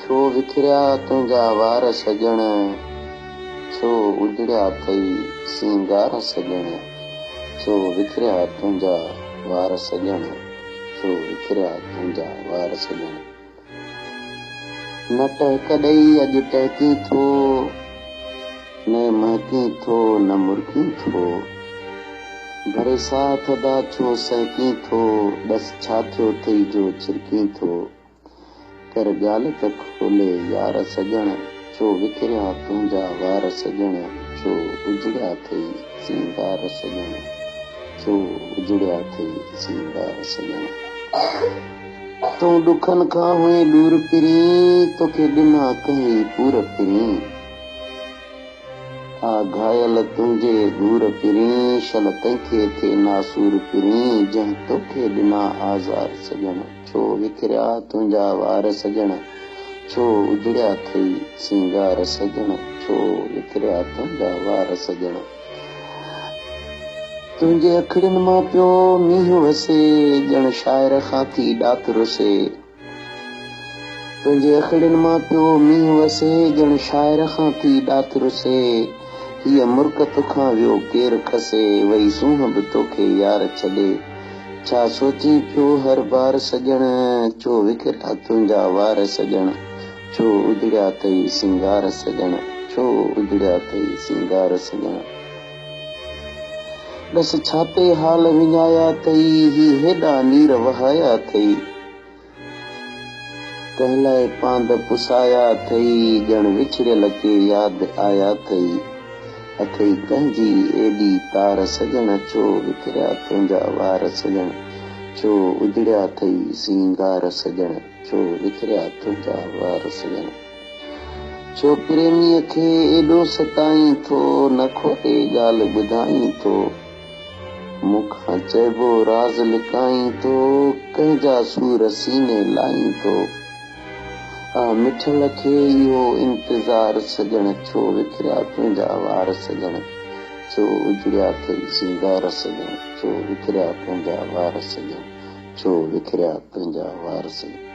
ڇو وکريا تنهنجا وار سڄڻ، ڇو اجڙيا اٿئي سينگار سڄڻ، ڇو وکريا تنهنجا وار سڄڻ، ڇو وکريا تنهنجا وار سڄڻ. نه ٽهڪ ڏئي اڄ ٽهڪين ٿو، نه مهڪين ٿو نه مرڪين ٿو، ڀري ساهه ٿڌا ڇو سهڪين ٿو، ڏس ڇا ٿيو اٿئي جو ڇرڪين ٿو. ڪر ڳالهه ته کولي يار سڄڻ، ڇو وکريا تنهنجا وار سڄڻ، ڇو اجڙيا ٿئي سينگار سڄڻ، ڇو اجڙيا ٿئي سينگار سڄڻ. تون ڏکن کان هئين ڏور پرين، توکي ڏنا ڪنهن ئي پور پرين. آ گهايل تنهنجي گهور پرين، شل تنهن کي ٿئي ناسور پرين، جنهن توکي ڏنا آزار سڄڻ، ڇو وکريا تنهنجا وار سڄڻ، ڇو اجڙيا ٿئي سينگار سڄڻ، ڇو وکريا تنهنجا وار سڄڻ. تنهنجي اکڙين مان پيو مينهن وسي، ڄڻ شاعر کان ٿي ڏات رسي. تنهنجي اکڙين مان پيو مينهن وسي، ڄڻ شاعر کان ٿي ڏات رسي. هيء مرڪ توکان ويو ڪير کسي، وئي سونهن به توکي يار ڇڏي. ڇا سوچين پيو هر بار سڄڻ، ڇو وکريا تنهنجا وار سڄڻ، ڇو اجڙيا اٿئي سينگار سڄڻ، ڇو اجڙيا اٿئي سينگار سڄڻ. ڏس ڇا تي حال وڃايا اٿئي، هي هيڏا نير وهايا اٿئي. ڪنهن لاء پاند پسايا اٿئي، ڄڻ وڇڙيل ڪي ياد آيا اٿئي. اٿئي ڪنهن جي ايڏي تار سڄڻ، ڇو وکريا تنهنجا وار سڄڻ، ڇو اجڙيا اٿئي سينگار سڄڻ، ڇو وکريا تنهنجا وار سڄڻ. ڇو پريميء کي ايڏو ستائين ٿو، نه کولي ڳالهه ٻڌائين ٿو. مون کان چئبو راز لڪائين ٿو، ڪنهن جا سور سيني لائين ٿو. آ مٺل کي اهو انتظار سڄڻ، ڇو وکريا تنهنجا وار سڄڻ، ڇو اجڙيا ٿئي سينگار سڄڻ، ڇو وکريا تنهنجا وار سڄڻ، ڇو وکريا تنهنجا وار سڄڻ.